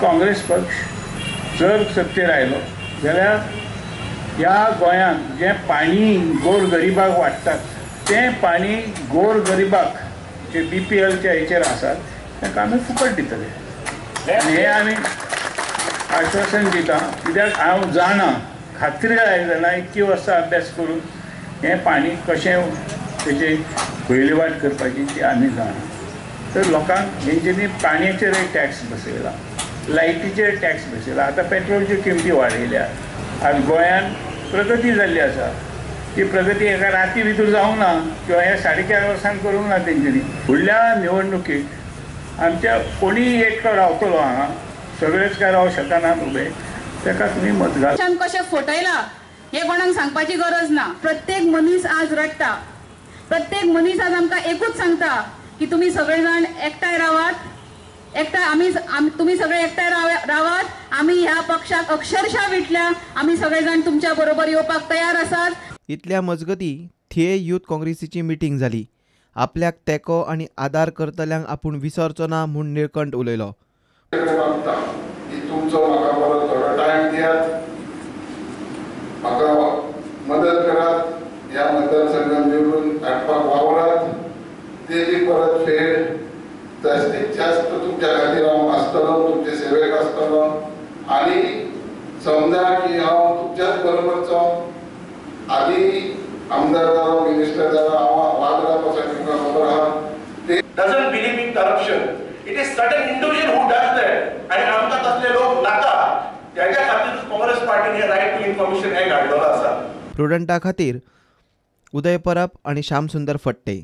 काँग्रेस पक्ष जर सत्तेर आयलो जाल्यार ह्या गोंयांत जें पाणी गोर गरिबाक वाडटात तें पाणी गोर गरिबाक जे BPLच्या हेचेर आसात तांकां आमी फुकट दितले. आनी हें आमी आश्वासन दिता, कित्याक हांव जाणा, खात्री जाय इतकी वर्सां अभ्यास करून हें पाणी कशें तेजे विलेवाट करपाची ती आमी जाणा. तर लोकांक हेंच्यांनी पाणयेचेर टॅक्स बसयला, लायटीचेर टॅक्स बसयला, आतां पेट्रोलच्यो किमती वाडयल्या. आज गोंयांत प्रगती जाल्ली आसा, ती प्रगती एका राती भितर जावंक ना किंवा ह्या 4.5 वर्सांक करूंक ना तेंच्यांनी. फुडल्या निवडणुकीक आमच्या कोणीय एकटो रावतलो हांगा, सगळेच काय रावंक शकनात उबे, ताका तुमी मत घाला. कशें फटयला हें कोणाक सांगपाची गरज ना. प्रत्येक मनीस आज रडटा, प्रत्येक मनीस आज आमकां एकूच सांगता की तुमी सगळे जाण एकठांय रावात, एकठांय तुमी सगळे एकठांय रावात. आमी ह्या पक्षाक अक्षरशः विटल्या, आमी सगळे जाण तुमच्या बरोबर येवपाक तयार आसात. इतल्या मजगती थिये यूथ काँग्रेसीची मिटींग जाली. आपल्याक तेको आनी आदार करतल्यांक आपूण विसरचो ना म्हूण निळकंठ उलयलो. तुमचो म्हाका परत थोडो टायम दियात, म्हाका मदत करात, ह्या मतदारसंघात निवडून हाडपाक वावरात, तेजी परत फेड जास्तीत जास्त तुमच्या खातीर हांव आसतलो, तुमचे सेवेक आसतलो. आनी समजा की हांव तुमच्याच बरोबरचो आदी आमदार जालो, मिनिस्टर जालो, हांव वागडा पासून तुमकां खबर आहा. ते doesn't believe in corruption. It is certain individual who does that. आनी आमकां तसले लोक नाका. तेज्या खातीर काँग्रेस पार्टीन हे रायट टू इन्फॉर्मेशन एक्ट हाडलेलो आसा. प्रुडंटा खातीर उदय परब आनी श्यामसुंदर फट्टे.